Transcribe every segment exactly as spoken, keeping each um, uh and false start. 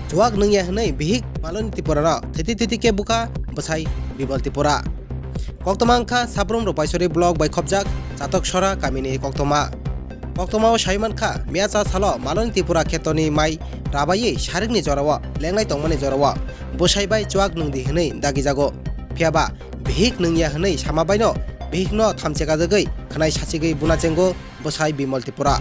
Chuak nungya hwnwi bihik Maloni Tripura no thiti thiti khe bukha bwsai Bimal Tripura. Koktwma wngkha Sabrum Rupaisori block bai khopjak Chatok Sora kamini koktwma. Koktwma o sai mankha, miyacha salo Maloni Tripura khetoni mai rabaiwi sarikni jorao lenglai tongmani jorao bwsai bai chuak nungdi hwnwi dagijago. Phiyaba bihik nungya hwnwi sama baino bihikno thamchekajagwi khwnai sachigwi buna chengo bwsai Bimal Tripura.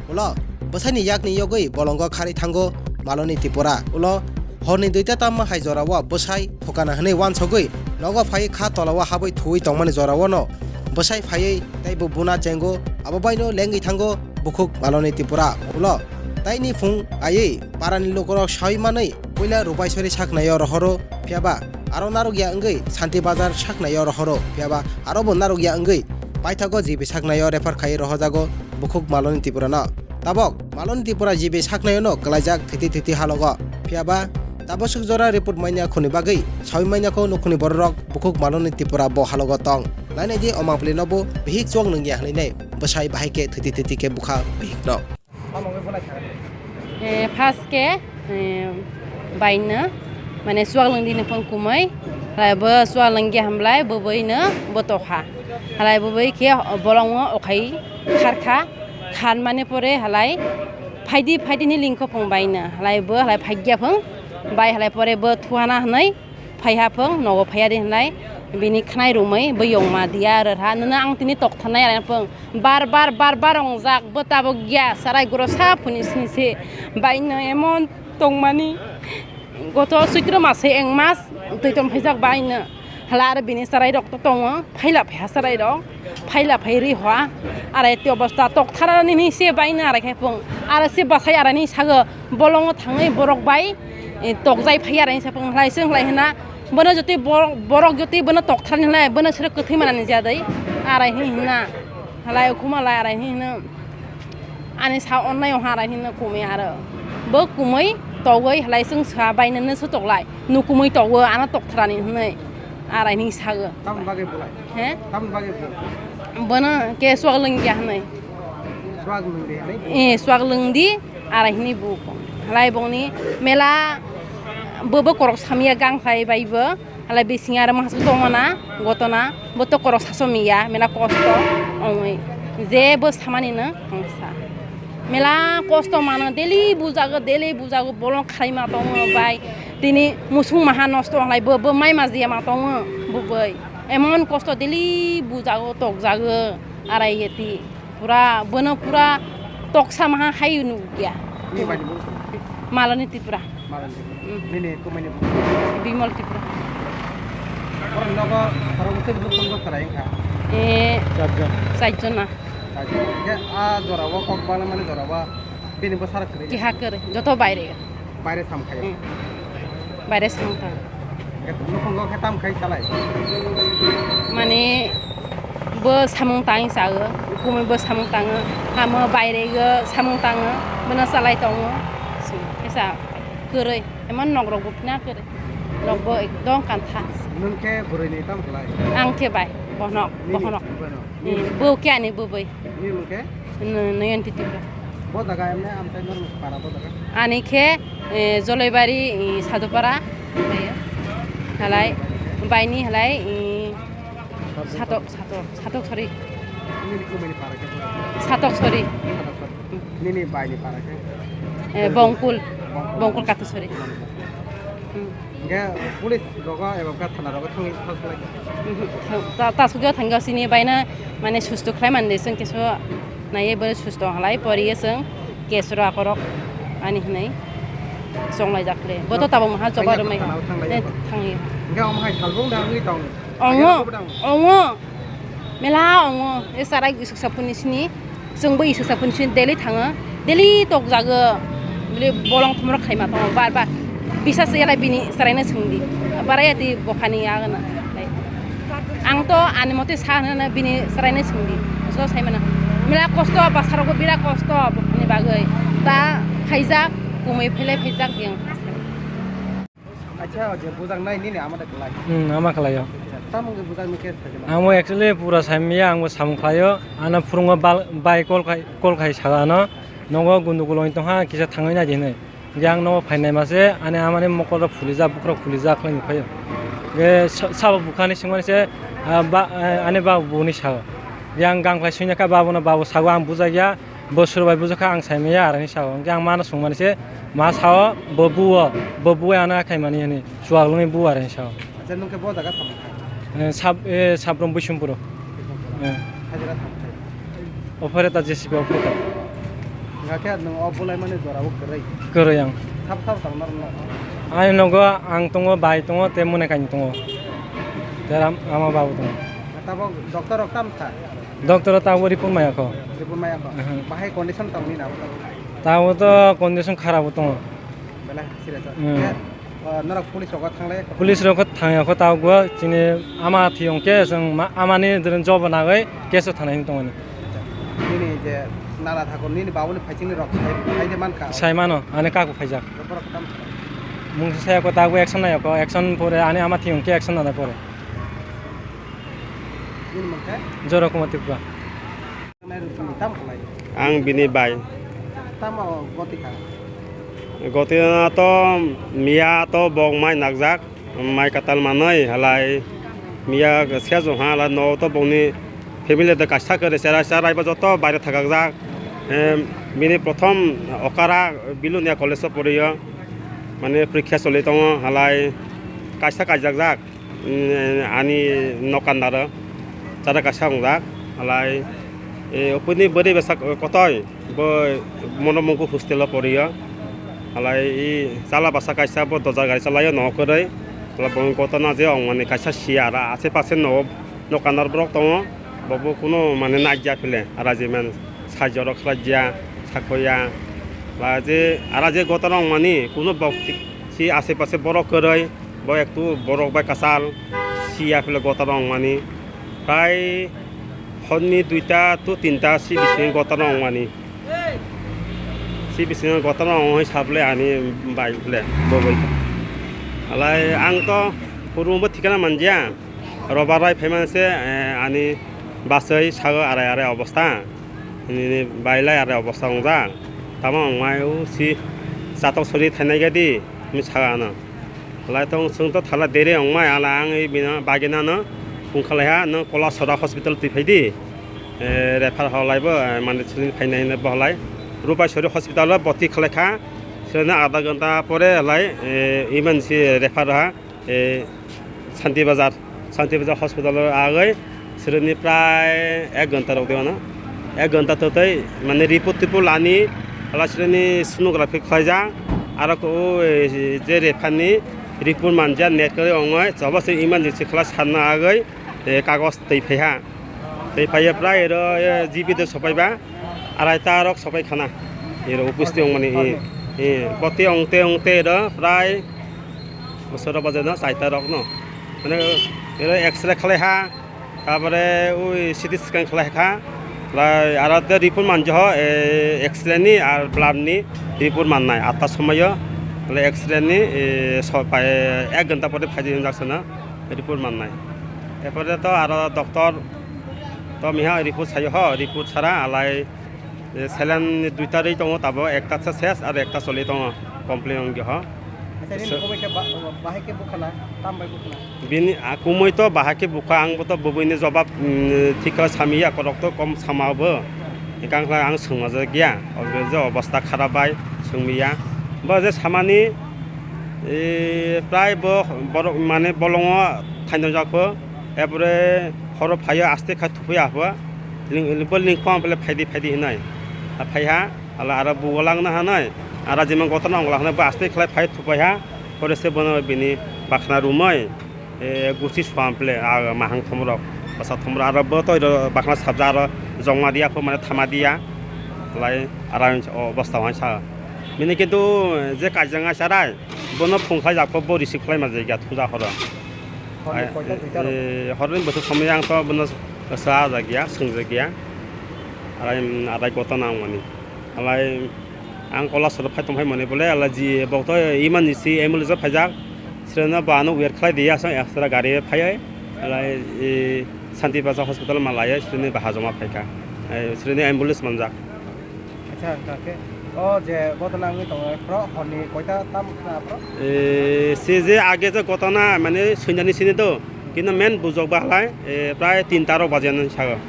Ulo bwsaini yakni yogwi bolongo kharwi thango Maloni Tripura. Ulo horni duita tamma hai jorao bwsai thokana hwnwi wansogwi nogo phaiwi kha tolao habwi thuwi tongmani jorao no bwsai phaiwi teibo buna chengo, abo baino lengwi thango bukhuk Maloni Tripura. Ulo taini phung aiwi parani lukurok sawi manwi puila Rupaisori saknaio rohoro, phiyaba aro narwkya wngwi Santi Bazar saknaio rohoro, phiyaba arobo narwkya wngwi paithago G B saknaio refer khaiwi rohojago bukhuk Maloni Tripura no. Tabok Maloni Tripura G B saknaio no kwlaijak thiti thiti halogo, phiyaba taboswk jora report manya khoni bagwi sawi manya kho nukhungni bororok bukhuk Maloni Tripura bo halogo tong. Nainai di o mangpili no bo bihik chuak nungya hwnwi nai bwsai bahai khe thiti thiti khe bukha bihik no. Eh, first khe, eh, baino, mane, chuak lwngdi ni phung kumui, halai bo chuak lwngya hamlai, bo bwino bo tokha. Halai bo bwi khe bolongo okhai kharkha, khan mani pore halai phaidi, phaidi ni lingkho phung baino, halai bo halai phaikya phung, bai halai pore bo thuana hwnwi, phaiha phung, nogo phaiya di hwnlai, bini khnai rumwi, bo yongma diya rwrha, nwnw ang tini toktharnai araina phung, bar bar, bar bar wngjak, bo tabok ya, sarai guro sa phuni sini se, baino emon tongmani, goto suitro mase eng mas, twi tong phaijak baino, hala aro bini sarai rok to tongo, phaila phaiha sarai rok. Phaila phai ri hwa, arai ti obosta tokthara nini se bai na arai khai phung, arai se bwsai arai ni sago bolongo thangwi borok bai, eh, tokjai phai arai ni saphung halai se halai hina, bono jotoi borok, borok jotoi bono tokthar ni halai bono sero kwthwi mana ni jadai, arai hi hina, halai ukhuma lai arai hi hina. Ani sa onnai o ha arai hino kumui aro. Bo kumui togoi halai chwng sa bainani se toklai. Nukumui togo ano toktharani hinui. Arai hini sago. Tamoni bagwi bolai? He? Tamoni bagwi bo? Bono ke swak lwngya hinui. Swak lwngdi hinui? Eh, swak lwngdi arai hini bu. Halai bongni mela bo bo korok samya gang khlai bai bo. Halai bising aro masa tongmana gotona, bo to korok saso miya, mela kosto ongwi. Je bo samani no ongsa. Mela kosto mano, daily bujago, daily bujago, bolong khalai ma tongo bai. Tini musung maha nosto onglaio, bo, bo mai majiya ma tongo, bo bai. Emon kosto daily bujago, tokjago, arai yeti. Pura, bono pura toksa maha hai nukya. Nini bai ni bo? Maloni Tripura. Maloni Tripura. Mm. Nini kumai ni bo? Bimal Tripura. Oro nogo saro bwswk bwswk tong kha? Eh, charjon. Charjon na. Charjon. Ke a jora o kok bala mani jora o bini bo sara kwrwi? Kiha kwrwi, joto baire. Baire sam khayo? Mm. Baire sam khayo. Nukhungo khe tam khai chalai? Mane bo samung tang sao, kumui bo samung tango, hamo bairego samung tango, bono chalai tongo. Kisa kwrwi, emon nok rok bo phina kwrwi, nok bo ekdom kantha. Nwng khe bwrwi ni tam khlai? Ang khe bai, bohnok, bohnok. Nini bono? Nini? Bo khe ani bwbwi. Nini mung khe? N-, Noyonti Tripura. Bo jaga emne amchai norok para bo jaga? Ani khe, eh, Jolaibari, eh, Sadupara, eh, halai, baini halai, eh, Satok, Satok, Satok Sori. Nini kumui ni para khe? Satok Sori. Satok Sori. Nini bai ni para khe? Eh, Bongkul, Bongkul. Bongkul Katasori. Hmm. Hingke police rogo eba khe thana rogo thangwi thang khlai? Mhm. Ta, ta sugya thangya sini baina mane susto khlai mande sengke so naiye bo susto halai poriye seng case ro akorok ani hinai songlai jakle. Bo to tabok maha choba rwmai. Thana thang lai. Eh, thangwi. Hingke omo hai salbung da wngwi tong? Ongo, ongo. Mela ongo, e sarai isuk sapuni sini, chwng bo isuk sapuni sini daily thango, daily tokjago, bili bolong thumrok khaima tongo, bar bar. Bisas yalai bini saraino swngdi, baraya di bokhani agana. Ang to ani mote sa hwnna bini saraino swngdi, so sai mano. Mela kosto bwsarok bo bira kosto bokhani bagwi, ta khaijak, kumui phailai phaijak yang. Acha, je bujak nai nini ama da kwlai. Hmm, ama kwlai o. Tamo je bujak ni khe sajima. Amo actually pura saimya, ang bo samung khlai o. Ano phurungo bal-, bai call khai, call khai sa ano. Nogo gundu guloni tongha, kisa thangwi nai di hinwi. Yang no phainai ma se, ani amani mokol rok phulijak, bukrok phulijak khlai ni phaio. Ge sa-, sabo bukhani singmani se, ah, ba, eh, ani ba buni sao. Yang gang khlai suina kha babu no babu sao ang bujak ya, bo suru bai bujak kha ang sai maya arani sao. Ge ang mano sungmani se, ma sao, bo buo, bo buo ano akhai mani ani, chuak lungni buo arani sao. Acha, nung khe bo jaga tamo kha? Eh, sab-, eh, Sabrum Buisumpuro. Buisumpuro. Eh. Hajira tamo kha? Operator, J C B operator. Hingkha khe nung o bulaimani jora o kwrwi? Kwrwi ang. Sab sab tamo norok no? Ani nogo ang tongo, bai tongo, tei mone kainwi tongo. Tei ram-, ama babu tongo. Tabok doctor rok tam kha? Doctor o tabok report maya kho. Report maya kho? Aha. Bahai condition tamo ni na? Tabok to condition kharap o tongo. Belai serious o. Hmm. Khe, o, norok police rogo thanglai kho? Police rogo thangya kho, tabok bo chini ama thiyong khe chwng ma-, amani dwrwng jobo nagwi case o thangnai wng tongmani. Nini je nana thakur, nini babuni phaichingni rok sai, sai de mankha? Sai mano, ani kaku phaijak. Borok tam kha? Mung saya kho, tabok action nai kho, action pore ani ama thiyong khe action nana pore. Nini mung khe? Jora Kumar Tripura. Tam khlai? Ang bini bai. Tamo goti kha? Goti na to miya to bok mai nakjak, mai katal manwi halai miya sejong ha halai no to bokni family de kaisa kare chera chera iba joto baire thakakjak. Em, bini prothom okara Bilonia College o poriyo, mane porikha choli tongo halai kaisa kaijakjak. Mm, ani nokandaro chara kaisa wngjak, halai, e, opuni bwrwi bwsa kotoi, bo mono mungku hostel o poriyo, halai, i chala bwsa kaisa bo doja gari chalaio, nogo kwrwi, halai bo kotorna je ongmani kaisa siya, aro ashe pashe nogo nokandar borok tongo, bo bo kunu mane naikya phile, aro je mane. Saijorok khlaiya, sakoya. Ba je, ara je gotaro wngmani, kuno bok si ashe pashe borok kwrwi, bo ektu borok bai kwchal, siya phile gotaro wngmani. Prai horni duita to tinta si bisingo gotaro wngmani. Si bisingo gotaro wngwi saple ani bai phile bo bai. Halai ang to room bo thikana manjya. Robar bai phaimani se, eh, ani bachwi sago arai arai obostha. Nini bailai arai obostha wngjak. Tamo wngmai o si chatok sori thainai gadi, hwnwi sago ano. Halai tong chwng to thala dere wngmai, ala ang bini bagina no phung khalaiha, nwng Kolasora hospital twi phaidi. Eh, refer halai bo, eh, mane sini phainai hinwi bo halai. Rupaisori hospital o boti khalaikha. Sini adha ghonta pore halai, eh, emergency refer ha. E, Santi Bazar, Santi Bazar hospital o agwi sireni prai ek ghonta rok de ono. Ek ghonta to tei mane report tipul ani hala sireni sonography khlaijak. Aro ko, o, e, je refer ni report manja net kari ongoi choba se emergency khlai sanna agwi, e, kagoj twi phaiha. Tei phaiya prai ero, eh, G B de sopai ba, arai ta rok sopai khana. Ero upusti ongmani, eh, eh, boti ongte ongte ero prai bosoro baje no, chaita rok no. Mane ero X-ray khlai ha, tabore ui C T scan khlai kha, prai aro te report manjo ho, eh, X-ray ni ar blood ni report mannai atta somoyo, le X-ray ni, eh, so-, pai, ek ghonta pore phaidi hinjak sana. Report mannai. Erpore to aro doctor to miha report sayo ho, report sara alai, eh, saline duita rwi tongo tabo, ekta se ses aro ekta choli tongo, complain ongya ho. Acha, nini So- kumui khe ba-, bahai khe bukhana, tam bai bukhana? Bini, a, kumui to bahai khe bukha, ang bo to bubui ni jobab, mm, thik khe samiya, korok to kom sama bo. Hingkhe ang khlai ang swngma jak ya, o je obostha kharap bai swngmiya. Bo je samani, e, prai bo borok mane bolongo thaino jak pho, epore horo phaio aste kha thupui apho, ling-, bo lingkhong pele phaidi phaidi hinai. A phaiha, ala aro bugo langna hanai, ara jemon gotorno ongla hanai bo aste khlai phai thupai ha, pore se bono bini bakhna rumai. E, gusi suam ple, a, mahang thomrok, bwsa thomrok, aro bo toi ro bakhna sabja aro jongma dia pho mane thama dia, lai aro o bwsta waisa. Bini kintu je kaijang ai sarai, bono phung khlai jak pho bo receive khlai ma jai ga thuja horo. Horni Ai, koita duita rok? E, horni bwswk somoi ang to bono sa jak ya, swng jak ya. Arai, arai kota nang mani. Alai ang kola soro phai tong phai mani bole, ala ji bok to iman ni si ambulance o phaijak. Sreno ba ano wait khlai di aswk extra gari phai ai. Alai, e, Santi Baza hospital ma lai ai, sreni baha joma phai kha. E, sreni ambulance manjak. Acha, hwnkha khe, O je ghotona wngwi tongo, phro horni koita tam khna phro? E, se je age je ghotona, mane, sundani sini to, kintu main bujok ba halai, e, prai tinta rok baje nang sago.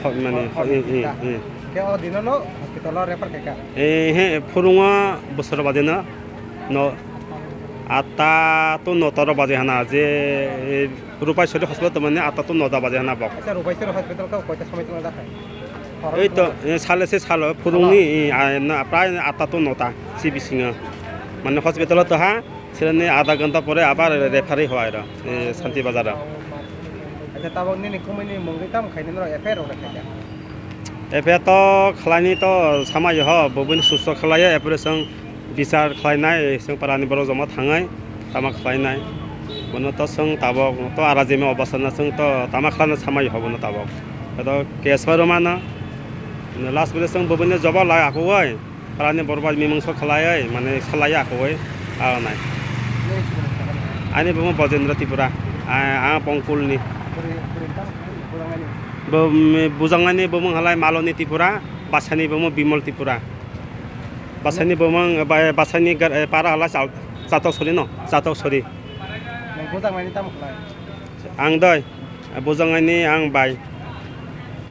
Ho-, mane, Hor-, horni e, e, tinta. E. Khe o dino no hospital o refer khe kha? E, he, phurungo bosor baje no, no, atta to nota rok baje hana, je, e, Rupaisori hospital to mane atta to nota baje hana bok. Acha, Rupaisori hospital ka koita somoi tong da khai? Ei to, e, sale se salo, phurungni, e, a, na, prai atta to nota, si bisingo. Mane hospital to ha, sirani adha ghonta pore abar refer hoi ro, e, Santi Bazar. Acha, tabok nini kumui ni mungwi tam khai nini rok F I R rok khai kha? F I R to khlaini to sama yo ho, bubuni susto khlaiya, apore song bichar khlainai, song parani borok joma thangai, tama khlainai. Bono to song tabok to ara jemi obostha na song to tama khlaina sama yo ho bono tabok. To case bai romana, last bele song bubuni joba lai akugoi. Parani borok bai mimungso khlaiwi, mane, salai ya koi, agonai. Ani bumo Bojendra Tripura, a, a Bongkulni. Bo, mm, bujangnani bumung halai Maloni Tripura, Basani bumo Bimol Tripura. Basani bumung, ba, Basani gar, eh, para halai Chal-, Chatok Sori no, Chatok Sori. Ang doi, bujangnani ang bai.